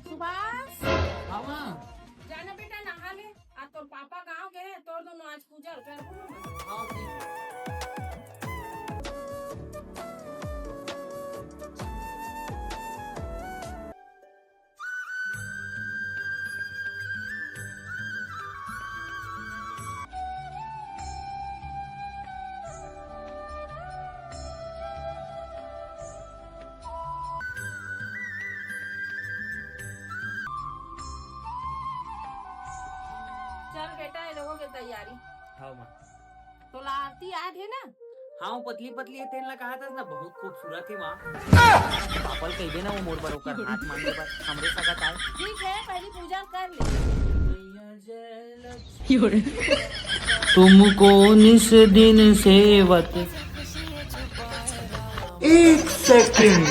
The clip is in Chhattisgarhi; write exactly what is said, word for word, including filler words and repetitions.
सुभाष, हाँ माँ। जाना बेटा, नहा ले। आज तोर पापा गाँव गए हैं, तोर दोनों आज पूजा करबो ना। हाँ, ठीक। चल बेटा, ये लोगों की तैयारी। हाँ माँ। तोला आरती याद हे ना? हाँ, वो पतली पतली हे, तेन ला कहा था ना, बहुत खूबसूरत हे माँ। पापा ल कहिबे ना, वो मोर बर ओकर हाथ मांगे बर हमरे सगा ताय। ठीक है, पहली पूजा कर ले। तुमको उन्नीस दिन सेवत। एक सेकंड।